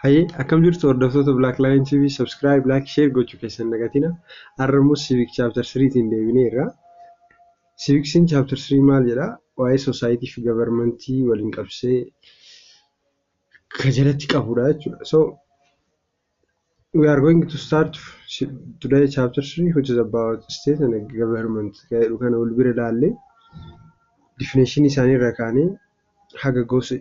Hayyee, akkam jirtu hordoftoota Black Lion TV? Subscribe, like, share gochuu keessan dagatina. Har'a immoo Civic Chapter 3tiin deebineerra. Civicsiin Chapter 3 maal jedhaa? Waa'ee society fi governmentii waliin qabsee ka jalatti qabudha jechuudha. So we are going to start today chapter 3, which is about state and government jedhu kana wal bira ilaallee, definition isaanii irra kaanee haga gosa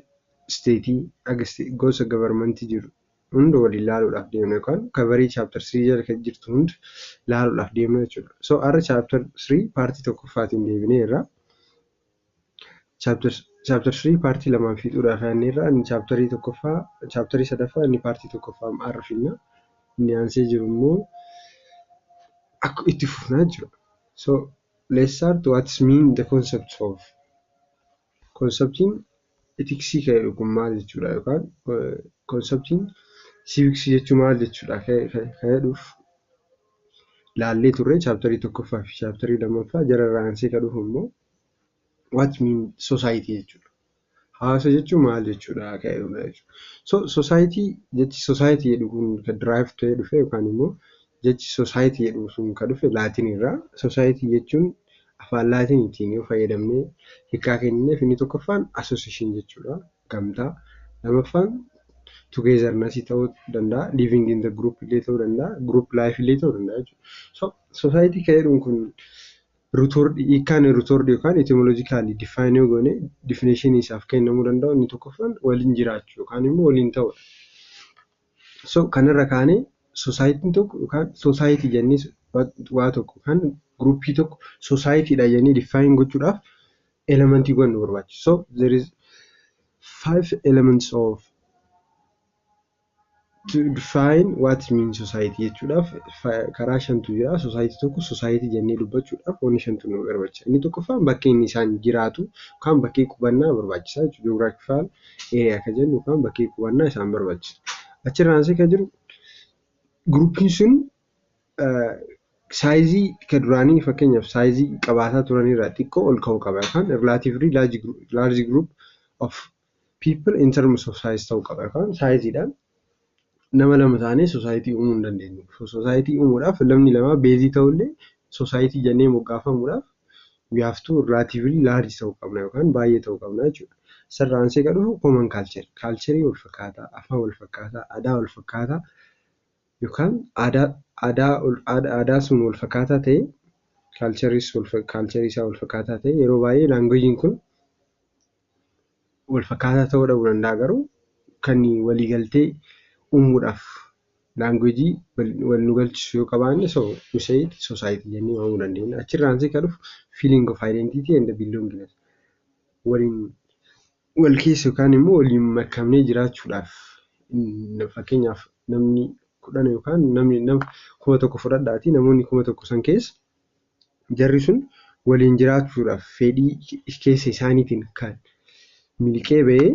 stateii, haga gosa governmentii jiru hunda waliin ilaaluudhaaf deemna yookaan coverii chapter 3 jala kan jirtu hunda ilaaluudhaaf deemna jechuudha. So har'a chapter 3 partii tokkoffaatiin deebineerra. Chapter 3 partii lamaan fixuudhaaf yaadneerra. Inni chapterii tokkoffaa, chapterii sadaffaa, inni partii tokkoffaa har'a finna. Inni aansee jiru immoo akka itti fufnaa jechuudha. So let's start what mean the concept of conceptiin ethicsii kan jedhu kun maal jechuudha yookaan conceptiin civicsii jechuun maal jechuudha kan jedhuuf laallee turre chapterii tokkoffaa fi chapterii lammaffaa. Jararraa aansee kan dhufu immoo what mean society jechuudha. Hawaasa jechuun maal jechuudha kan jedhudha jechuudha. So society, jechi society jedhu kun kan derive ta'ee dhufe yookaan immoo jechi society jedhu sun kan dhufe Laatin irraa. Society jechuun afaan Laatiniitiin yoo fayyadamnee hiikaa kennineef, inni tokkoffaan association jechuudha. Gamtaa. Lammaffaan togetherness ta'uu danda'a. Living in the group illee ta'uu danda'a. Group life illee ta'uu danda'a jechuudha. So society kan jedhuun kun root word, hiikkaan root word yookaan etymologically define yoo goone, definition isaaf kennamuu danda'u inni tokkoffaan waliin jiraachuu yookaan immoo waliin ta'uudha. So kanarra kaanee societyn tokko yookaan society jennee waa tokko yookaan groupii tokko societydha jennee define gochuudhaaf elementiiwwan nu barbaachisu. So there is five elements of to define what means society jechuudhaaf karaa shantu jira. Society tokko society jennee dubbachuudhaaf wanni shantu nu barbaachisa. Inni tokkoffaan bakkee inni isaan jiraatu yookaan bakkee qubannaa barbaachisaa jechuudha. Geographical area kan jennu yookaan bakkee qubannaa isaan barbaachisa. Achirraa aansee kan jiru groupiin sun sizeii kan duraanii, fakkeenyaaf sizeii qabaataa turanirraa xiqqoo ol ka'uu qaba yookaan relatively large group of people in terms of size ta'uu qaba yookaan sizeiidhaan nama lama taanee society uumuu hin dandeenyu. Society uumuudhaaf namni lama baseii ta'ullee society jennee moggaafamuudhaaf we have to relatively large ta'uu qabna yookaan baay'ee ta'uu qabna jechuudha. Isarraa aansee kan dhufu common culture. Cultureii wal fakkaataa, afaan wal fakkaataa, aadaa wal fakkaataa yookaan aadaa sun wal fakkaataa ta'e, cultureii isaa wal fakkaataa ta'e. Yeroo baay'ee languageiin kun wal fakkaataa ta'uu dhabuu danda'a, garuu kan waliigaltee uumuudhaaf languageii wal nu galchisu yoo qabaanne, so we say it society jennee waamuu dandeenya. Achirraa aansee kan dhufu feeling of identity and belongingness, waliin wal keessa yookaan immoo waliin makamnee jiraachuudhaaf, fakkeenyaaf namni 10 yookaan namni nama 1000 fudhadhaatii, namoonni 1000 san keessa jarri sun waliin jiraachuudhaaf fedhii keessa isaaniitiin kan miliqee bahee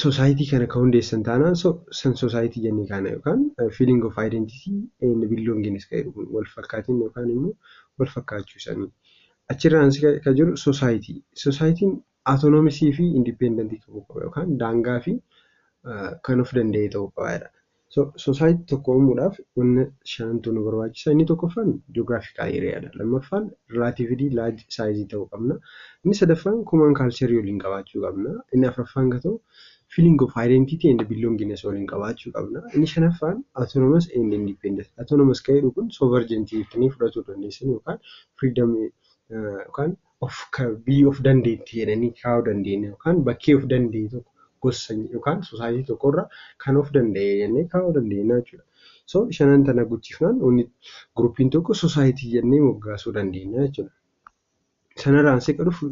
society kana kan hundeessan taanaan, san society jennee kaana yookaan feeling of identity and belongingness kan jedhu kun wal fakkaatiin yookaan immoo wal fakkaachuu isaanii. Achirraa aansee kan jiru society. Societyn autonomousii fi independentii ta'uu qaba yookaan daangaa fi kan of danda'e ta'uu qaba. So society tokko uumuudhaaf wanna shantu nu barbaachisa. Inni tokkoffaan geographical areadha. Lammaffaan relatively large size ta'uu qabna. Inni sadaffaan common culture waliin qabaachuu qabna. Inni afuraffaan kan ta'u feeling of identity and belongingness waliin qabaachuu qabna. Inni shanaffaan autonomous and independent. Autonomous kan jedhu kun sovereignty jettanii fudhachuu dandeessan yookaan freedom yookaan of biyya of dandeetti jedhanii kaa'uu dandeenya yookaan bakkee of danda'e tokko, gosa yookaan society tokkorra kan of danda'e jennee kaa'uu dandeenya jechuudha. So shanan tana guuchifnaan wanni groupiin tokko society jennee moggaasuu dandeenya jechuudha. Sanarraa aansee kan dhufu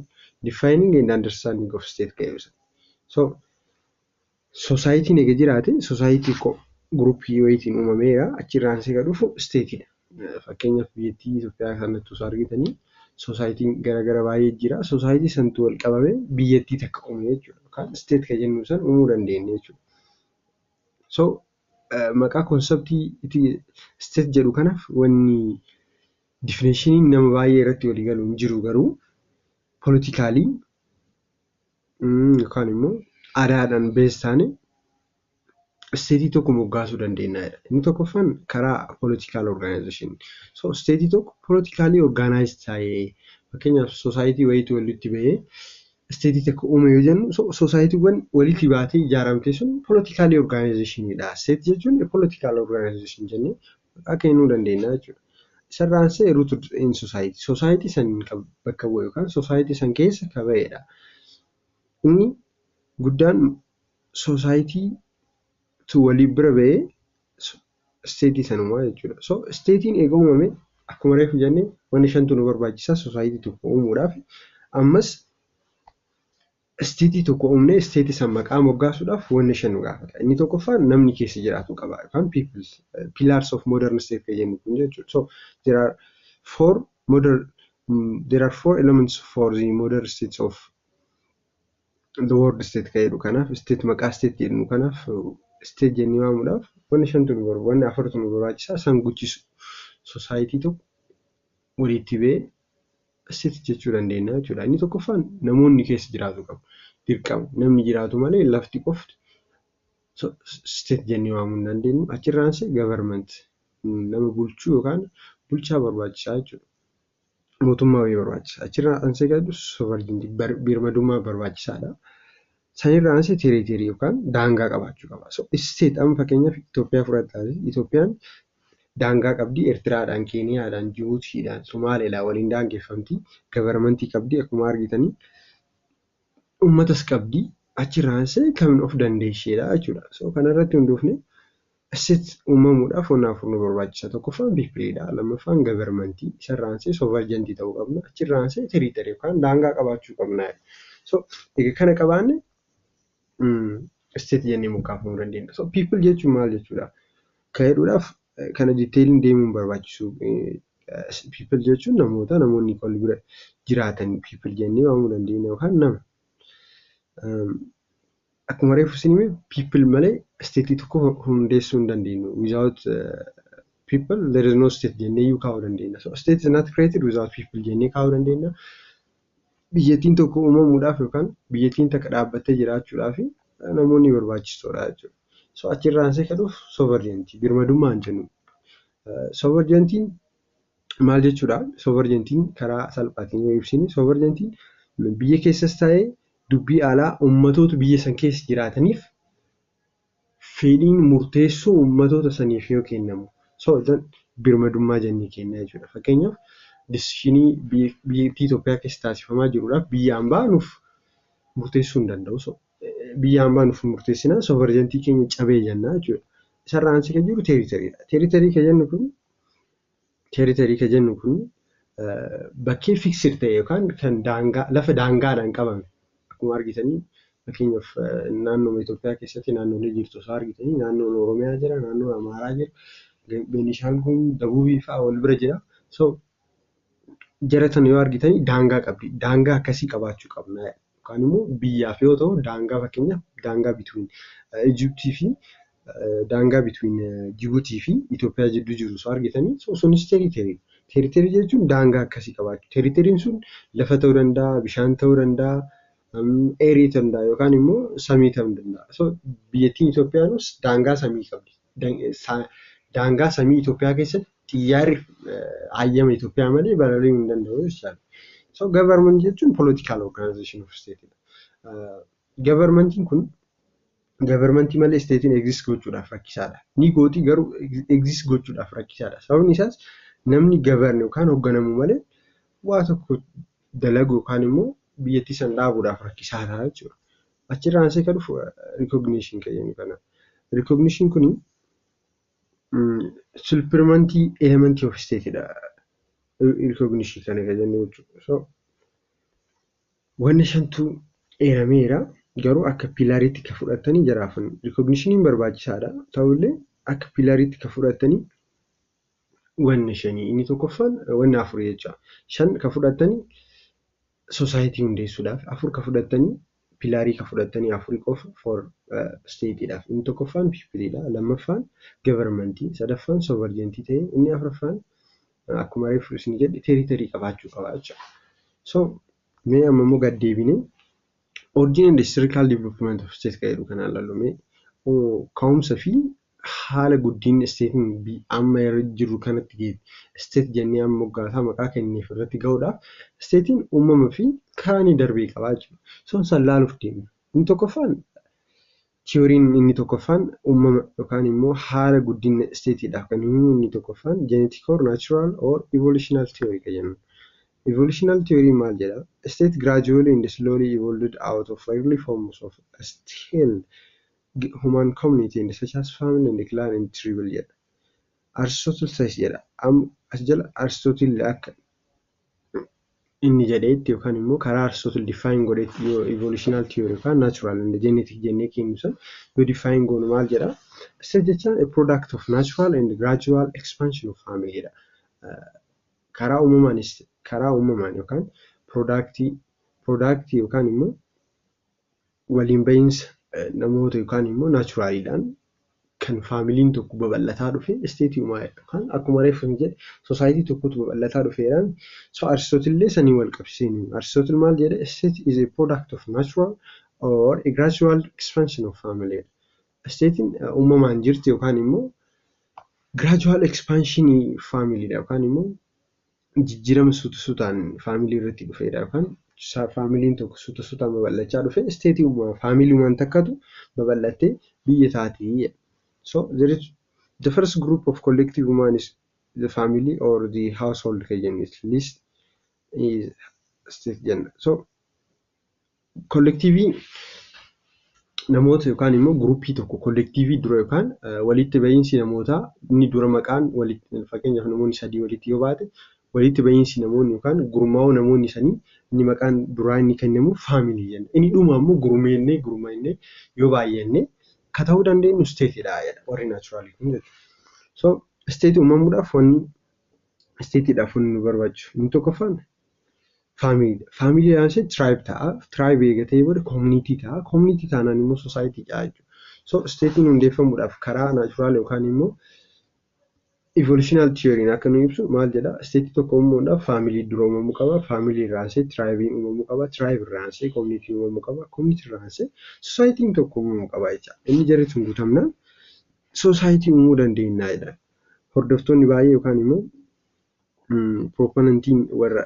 defining and understanding of state kan jedhu. So societyn eega jiraate, society groupii wayiitiin uumameera, achirraa aansee kan dhufu stateiidha. Fakkeenyaaf biyyattii Itoophiyaa kanatti osoo argitanii, societyn garaagara baay'ee jira. Society santu wal qabamee biyyattii takka uume jechuudha. Yookaan state kan jennu san uumuu dandeenya jechuudha. So maqaa conceptii state jedhu kanaaf wanni definitioniin nama baay'ee irratti walii galu hin jiru, garuu politicalii yookaan immoo aadaadhaan base taane Stateii tokko moggaasuu dandeenya jedha. Inni tokkoffaan karaa political organization. So stateii tokko politically organized ta'ee, fakkeenyaaf society wayiitu walitti bahee stateii tokko uume yoo jennu, societywwan walitti baatee ijaaramte sun politically organizationidha. State jechuun political organization jennee maqaa kennuu dandeenya jechuudha. Isarraa aansee rooted in society. Society san bakka bu'e yookaan society san keessa ka ba'edha. Inni guddaan society tu walii bira ba'ee stateii sanumaa jechuudha. So stateiin eega uumame, akkuma reefu jennee, wanni shantu nu barbaachisa society tokko uumuudhaaf. Ammas stateii tokko uumnee stateii san maqaa moggaasuudhaaf wanni shan nu gaafata. Inni tokkoffaan namni keessa jiraatu qaba yookaan people, pillars of modern state kan jennu kun jechuudha. So there are four elements for the modern states of the world state kan jedhu. Kanaaf state, maqaa state jedhu kanaaf, state jennee waamuudhaaf wanni shantu nu barbaachisa, wanni afurtu nu barbaachisa. San guchisu society tokko walitti ba'ee state jechuu dandeenya jechuudha. Inni tokkoffaan namoonni keessa jiraatu qabu. Dirqama namni jiraatu malee lafti qofti state jennee waamuu hin dandeenyu. Achirraa aansee government, nama bulchuu yookaan bulchaa barbaachisaa jechuudha. Mootummaa wayii barbaachisa. Achirraa aansee kan jiru sovereignty, birmadummaa barbaachisaadha. Sanirraa aansee territory yookaan daangaa qabaachuu qaba. So state amma fakkeenyaaf Itoophiyaa fudhadhaa. Itoophiyaan daangaa qabdi. Eertiraadhaan, Keeniyaadhaan, Jibuutiidhaan, Somaaleedhaan waliin daangeffamti. Governmentii qabdi akkuma argitanii. Uummatas qabdi. Achirraa aansee kan of dandeessedha jechuudha. So kanarratti hundoofne state uumamuudhaaf wanni afur nu barbaachisa. Tokkoffaan peopleiidha. Lammaffaan governmentii. Isarraa aansee sovereignty ta'uu qabna. Achirraa aansee territory yookaan daangaa qabaachuu qabna. So egaa kana qabaanne state jennee moggaafamuu dandeenya. So people jechuun maal jechuudha? Kan jedhuudhaaf kana detailiin deemuun hin barbaachisu. People jechuun namoota, namoonni wal bira jiraatan people jennee waamuu dandeenya yookaan nama. Akkuma reefu isin hime, people malee stateii tokko hundeessuu hin dandeenyu. Without people there is no state jennee iyyuu kaa'uu dandeenya. So state is not created without people jennee kaa'uu dandeenya. Biyyattiin tokko uumamuudhaaf yookaan biyyattiin takka dhaabbattee jiraachuudhaaf namoonni barbaachisoodha jechuudha. So achirraa aansee kan dhufu sovereignty, birmadummaa hin jennu. Sovereigntyn maal jechuudha? Sovereigntyn karaa salphaatiin yoo ibsine, sovereigntyn biyya keessas ta'ee dubbii alaa uummatoota biyya san keessa jiraataniif fedhiin murteessuu uummatoota saniif yoo kennamu, so birmadummaa jennee kenna jechuudha. Fakkeenyaaf decisionii biyyattii Itoophiyaa keessa taasifamaa jiruudhaaf biyya ambaa nuuf murteessuu hin danda'u. Biyya ambaa nuuf murteessinaan sovereignty keenya cabee jenna jechuudha. Isarraa aansee kan jiru territorydha. Territory kan jennu kun bakkee fixed ta'e yookaan kan daangaa, lafa daangaadhaan qabame. Akkuma argitanii, fakkeenyaaf naannoo Itoophiyaa keessatti naannolee jirtu osoo argitanii, naannoon Oromiyaa jira, naannoon Amaaraa jira, Beenishaangul, Dabuubii fa'aa wal bira jira. So jara sana yoo argitanii daangaa qabdi. Daangaa akkasii qabaachuu qabna. Yookaan immoo biyyaaf yoo ta'u daangaa, fakkeenyaaf daangaa between Ijiptii fi daangaa between Jibuutii fi Itoophiyaa jidduu jiru osoo argitanii, sunis territory. Territory jechuun daangaa akkasii qabaachuu. Territoryn sun lafa ta'uu danda'a, bishaan ta'uu danda'a, airii ta'uu danda'a yookaan immoo samii ta'uu danda'a. So biyyattiin Itoophiyaanis daangaa samii qabdi. Daangaa samii Itoophiyaa keessatti xiyyaarri hayyama Itoophiyaa malee balali'uu hin danda'u jechaadha. So government jechuun political organization of state dha. Governmentiin kun, governmentii malee stateiin exist gochuudhaaf rakkisaadha. Ni gooti, garuu exist gochuudhaaf rakkisaadha. Sababni isaas namni govern yookaan hoogganamu malee waa tokko dalagu yookaan immoo biyyattii sana dhaabuudhaaf rakkisaadha jechuudha. Achirraa aansee kan dhufu recognition kan jennu kana. Recognition kuni supplementary element of state dha. Recognition kana kan jennu jechuudha. So wanni shantu eerameera, garuu akka pillariitti kan fudhatanii jaraafan recognitioniin barbaachisaadha. Ta'ullee akka pillariitti kan fudhatanii wanni shanii, inni tokkoffaan wanni afurii jecha. Shan kan fudhatanii society hundeessuudhaaf, afur kan fudhatanii, pillarii kan fudhatanii afurii qofa for stateiidhaaf. Inni tokkoffaan peopleiidha. Lammaffaan governmentii, sadaffaan sovereignty ta'ee, inni afuraffaan akkuma reefu isin jedhe territory qabaachuu qaba jechuudha. So mee amma immoo gad deebinee origin and historical development of state kan jedhu kanaan ilaallu mee. Ka'umsa fi haala guddinni stateiin amma irra jiru kanatti geesse. State jennee amma moggaasaa maqaa kenneef irratti gahuudhaaf stateiin uumama fi karaa inni darbee qaba jechuudha. So san laaluuf deemna. Inni tokkoffaan, theoryn inni tokkoffaan uumama yookaan immoo haala guddina stateiidhaaf kan himu inni tokkoffaan genetic or natural or evolutional theory kan jennu. Evolutional theory maal jedha? State gradually and slowly evolved out of early forms of scaled human community and such as family and clan and tribal jedha. Aristotle says jedha. As jala Aristotle akka inni jedheetti yookaan immoo karaa Aristotle define godhetti yoo evolutional theory yookaan natural and genetic jennee kennu san yoo define goonu maal jedha? State jechaan a product of natural and gradual expansion of family jedha. Karaa uumamaanis, karaa uumamaan yookaan productii yookaan immoo waliin bahiinsa namoota yookaan immoo naturaliidhaan kan familyn tokko babal'ataa dhufe stateii uumaa yookaan akkuma reefu jedhe society tokkotu babal'ataa dhufeedhaan. So Aristotle illee sanii wal qabsiisee Aristotle maal jedhe? State is a product of natural or a gradual expansion of family. Stateiin uumamaan jirti yookaan immoo gradual expansion family yookaan immoo jijjiirama suuta suutaan family irratti dhufedha yookaan familyn tokko suuta suutaan babal'achaa dhufe stateii uumaa, familyumaan takkatu babal'attee biyya taatii jedha. So there is the first group of collective human is the family or the household kan jennu list is state jenna. So collectiveii namoota yookaan immoo groupii tokko, collectiveii dura yookaan walitti bahiinsi namootaa inni dura maqaan walitti, fakkeenyaaf namoonni sadii walitti yoo baate, walitti bahiinsi namoonni yookaan gurmaa'uu namoonni sanii inni maqaan duraa inni kennamu family jenna. Inni dhuma immoo gurmeennee gurmeennee yoo baay'anne ka ta'uu dandeenyu stateiidha jedha warri naturalii kun jechuudha. So stateii uumamuudhaaf wanni stateiidhaaf wanni nu barbaachisu inni tokkoffaan familydha. Family aansee tribe ta'a. Tribe eega ta'ee booda community ta'a. Community taanaan immoo society ta'a jechuudha. So stateiin hundeeffamuudhaaf karaa natural yookaan immoo evolutional theoryn akka nu ibsu maal jedhaa? Stateii tokko uumuudhaaf family dura uumamuu qaba. Family irraa aansee tribeiin uumamuu qaba. Tribe irraa aansee communityn uumamuu qaba. Community irraa aansee societyn tokko uumamuu qaba jecha. Inni jarri sun guutamnaan society uumuu dandeenya jedha. Hordoftoonni baay'ee yookaan immoo proponentiin warra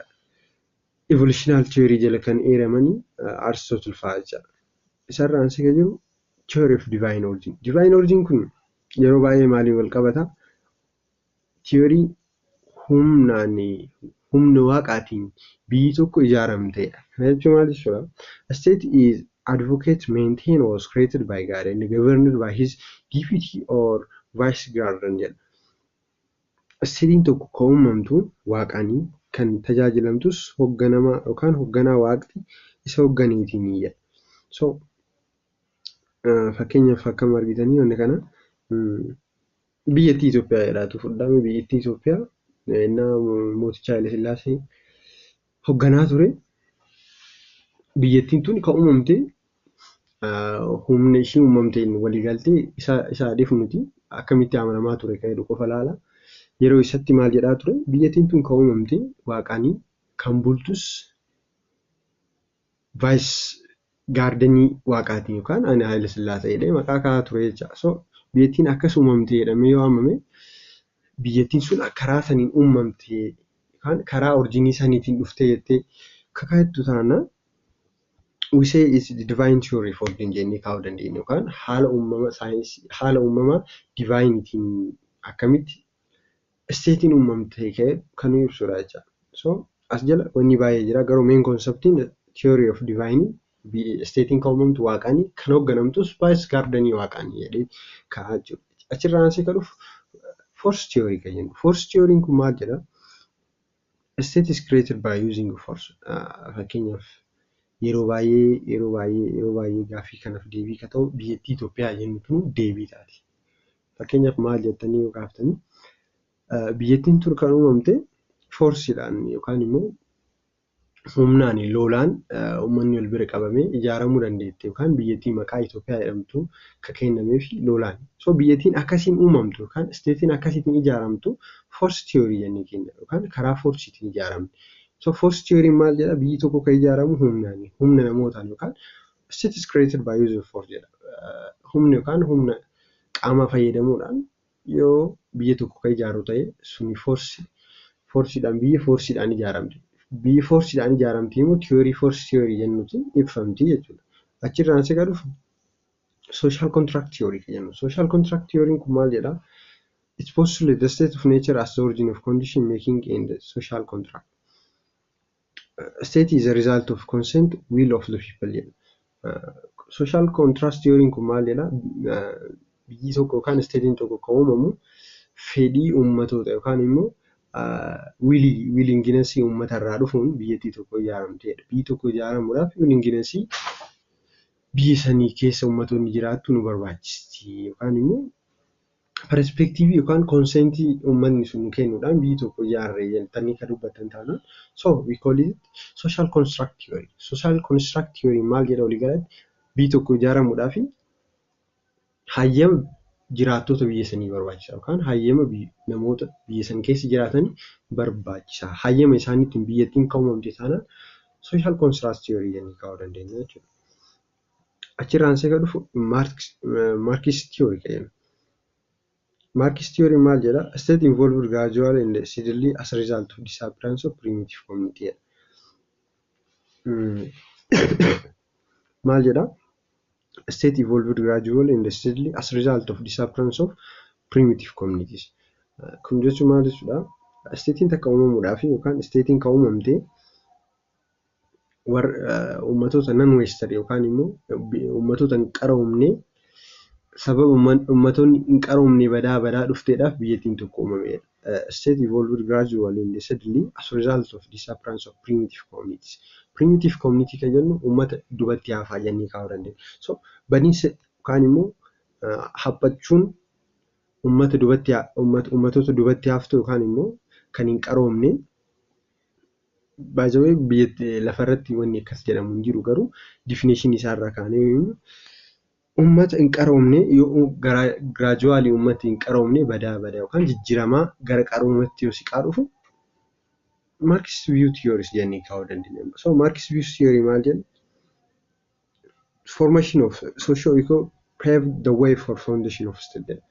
evolutional theory jala kan eeramanii Aristotle fa'aa jecha. Isarraa aansee kan jiru theory of divine origin. Divine origin kun yeroo baay'ee maaliin wal qabata? Theory humnaan, humna waaqaatiin biyyi tokko ijaaramtedha. Kana jechuun maal jechuudha? State is advocate maintain was created by God and governed by his deputy or vice guardian jedha. Stateiin tokko kan uumamtu waaqaanii, kan tajaajilamtus hoogganamaa yookaan hoogganaa waaqni isa hoogganeetiin jedha. So fakkeenyaaf akkam argitanii wanni kana biyyattii Itoophiyaa jedhaatu fudhame. Biyyattii Itoophiyaa innaa mooticha Haile Sillaasee hoogganaa ture. Biyyattiin tun kan uumamte humna ishii uumamteen waliigaltee isa adeef nuti akkamitti amanamaa ture kan jedhu qofa ilaala. Yeroo isatti maal jedhaa ture? Biyyattiin tun kan uumamte waaqaanii, kan bultus vice guardianii waaqaatiin yookaan ani Haile Sillaasee jedhee maqaa kaa'aa ture jecha. So biyyattiin akkas uumamte jedhamee yoo waamame, biyyattiin sun karaa saniin uumamte yookaan karaa originii saniitiin dhufte jettee kakaattu taanaan, we say is the divine theory for jennee kaa'uu dandeenya yookaan haala uumama saayinsii, haala uumamaa divineitiin akkamitti stateiin uumamte kan nu ibsudha jecha. So as jala wanni baay'ee jira, garuu main conceptiin theory of divine stateiin kan uumamtu waaqaanii, kan hoogganamtus vice guardianii waaqaanii jedhee kaa'aa jechuudha. Achirraa aansee kan dhufu force theory kan jennu. Force theory kun maal jedhaa? State is created by using force. Fakkeenyaaf yeroo baay'ee gaaffii kanaaf deebii kan ta'u biyyattii Itoophiyaa jennu tun deebii taati. Fakkeenyaaf maal jettanii yoo gaaftanii, biyyattiin tun kan uumamte forceiidhaan yookaan immoo humnaan, lolaan uummanni wal bira qabamee ijaaramuu dandeette yookaan biyyattii maqaa Itoophiyaa jedhamtu kan kennameef lolaan. So biyyattiin akkasiin uumamtu yookaan stateiin akkasiitiin ijaaramtu force theory jennee kenna yookaan karaa forceiitiin ijaaramte. So force theory maal jedhaa? Biyyi tokko kan ijaaramu humnaani, humna namootaan yookaan state is created by use of force jedha. Humna yookaan humna qaamaa fayyadamuudhaan yoo biyya tokko kan ijaaru ta'e, suni forceiidhaan, biyya forceiidhaan ijaaramti. Biyyi forceiidhaan ijaaramte immoo theory force theory jennuutiin ibsamti jechuudha. Achirraa ansee kan dhufu social contract theory jennu. Social contract theory kun maal jedhaa? It postulates the state of nature as the origin of condition making and the social contract. State is a result of consent will of the people jedha. Social contract theory kun maal jedhaa? Biyyi tokko yookaan stateiin tokko kan uumamu fedhii uummatoota yookaan immoo willingnessii uummatarraa dhufuun biyyattii tokko ijaaramtedha. Biyyi tokko ijaaramuudhaaf willingnessii biyya sanii keessa uummattoonni jiraattu nu barbaachisti, yookaan immoo perspectiveii yookaan consentii uummanni sun kennuudhaan biyyi tokko ijaarre jettanii kan dubbattan taanaan, so we call it social construct theory. Social construct theory maal jedha? Walii galatti biyyi tokko ijaaramuudhaaf hayyama jiraattota biyya sanii barbaachisa yookaan hayyama namoota biyya san keessa jiraatan barbaachisa. Hayyama isaaniitiin biyyattiin kan uumamte taanaan social construct theory jennee kaa'uu dandeenya jechuudha. Achirraa ansee kan dhufu Marxist theory jedhama. Marxist theory maal jedha? State evolved gradually and steadily as a result of disappearance of primitive community jedha. Maal jedha? State evolved gradually and steadily as a result of disappearance of primitive communities. Kun jechuun maal jechuudha? Stateiin takka uumamuudhaaf yookaan stateiin kan uumamte warra uummatoota non western yookaan immoo uummatoota hin qaroomne, sababa uummattoonni hin qaroomne badaa badaa dhufteedhaaf biyyattiin tokko uumamedha. State evolved gradually and steadily as a result of disappearance of primitive communities. Primitive community kan jennu uummata duubatti hafaa jennee kaa'uu dandeenya. So badiinsa yookaan immoo haphachuun uummata duubatti, uummatoota duubatti haftu yookaan immoo kan hin qaroomne, baay'ee biyya lafarratti wanni akkas jedhamu hin jiru, garuu definitionii isaarraa kaanee uummata hin qaroomne yoo gradually uummati hin qaroomne badaa badaa yookaan jijjiiramaa gara qaroomatti yoo siqaa dhufu Marxist view theories jennee kaa'uu dandeenya. So Marxist view theory maal jedha? Formation of socio eco paved the way for foundation of state jedha.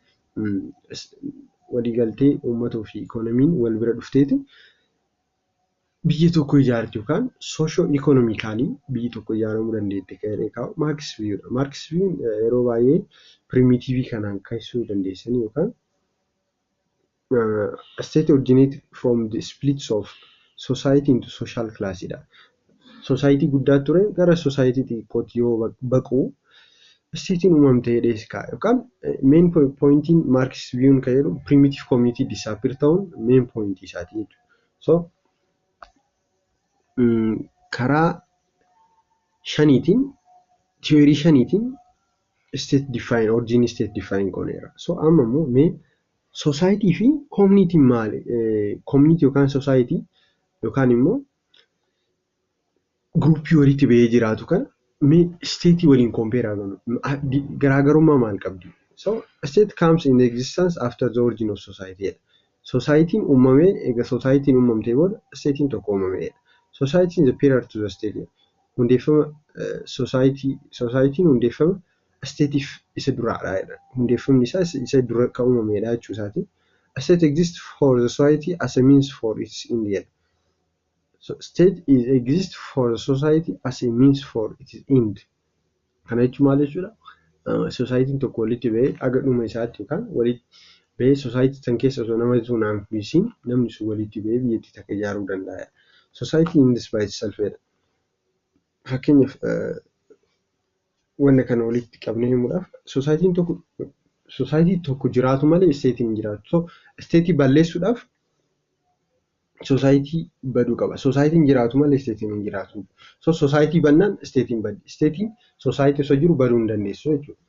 Waliigaltee uummataa fi ikoonomiin wal bira dhufteeti biyya tokko ijaarti yookaan socio economically biyyi tokko ijaaramuu dandeetti kan jedhee kaa'u Marxist viewdha. Marxist viewn yeroo baay'ee primitiveii kanaan kaasuu dandeessanii yookaan state originated from the splits of society into social class dha. Society guddaa ture gara society xixiqqootti yoo baqu stateiin uumamte jedhee kaa'a, yookaan main pointiin Marxist viewn kan jedhu primitive community disappear ta'uun main point isaati jechuudha. So karaa shaniitiin, theory shaniitiin state define, origin state define gooneera. So amma immoo mee society fi community maali? Community yookaan society yookaan immoo groupii walitti bahee jiraatu kana mee state waliin compare goonu, garaagarummaa maal qabdi? So state comes in existence after the origin of society jedha. Societyin uumamee, egaa societyin uumamtee booda stateiin tokko uumameedha. Society is a prior to the state jedha. Hundeeffama society, societyin hundeeffama stateiif isa duraadha jedha. Hundeeffamni isaa isa dura kan uumamedha jechuu isaati. A state exists for the society as a means for its end jedha. So state is exist for the society as a means for its end. Kana jechuun maal jechuudha? Societyin tokko walitti bahee haga dhuma isaatti yookaan walitti bahee society san keessa osoo nama sun hambisiin namni sun walitti bahee biyyattii takka ijaaruu danda'a. Society ends by itself jedha. Fakkeenyaaf, wanna kana walitti qabnee himuudhaaf, societyin tokko, society tokko jiraatu malee stateiin hin jiraatu. So stateii balleessuudhaaf society baduu qaba. Societyin jiraatu malee stateiin hin jiraatu. So society bannaan stateiin baddi. Stateiin society osoo jiru baduu hin dandeessu jechuudha.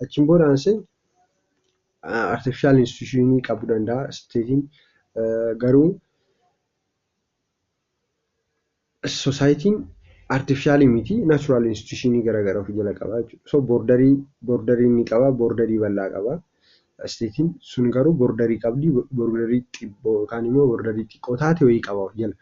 Achiin booda aansee artificial institutionii qabuu danda'a stateiin, garuu societyin artificialii miti, natural institutionii garaagaraa of jala qaba jechuudha. So borderii ni qaba, borderii bal'aa qaba. Stateiin sun garuu borderii qabdi, borderii xiqqoo yookaan immoo borderii xiqqoo taate wayii qaba of jala.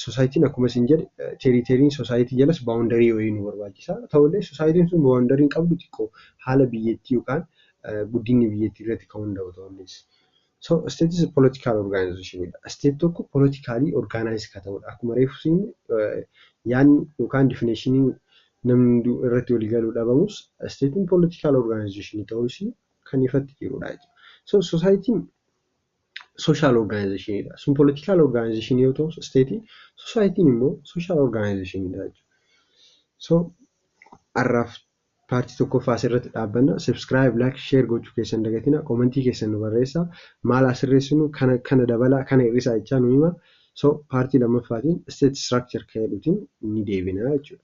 Societyn akkuma isin jedhe, territoryn society jalas boundary wayii nu barbaachisa. Ta'ullee societyn sun boundary hin qabdu, xiqqoo haala biyyattii yookaan guddinni biyyattii irratti kan hundaa'u ta'ullees. So state is a political organization dha. State tokko politically organize kan ta'udha. Akkuma reefu siin yaadni yookaan definitionii namni irratti walii galuu dhabamus, statein political organization ta'uu ishii kan ifatti jirudha jechuudha. So societyn social organization dha. Sun political organization yoo ta'u statein, societyn immoo social organization dha jechuudha. So har'aaf part tokkoffaa asirratti dhaabbanna. Subscribe, like, share gochuu keessan dagatina. Comment keessan nu barreessaa. Maal asirreessinu, kana kana dabalaa, kana hir'isaa jechaa nu hima. So part lammaffaatiin state structure kan jedhuutiin ni deebina jechuudha.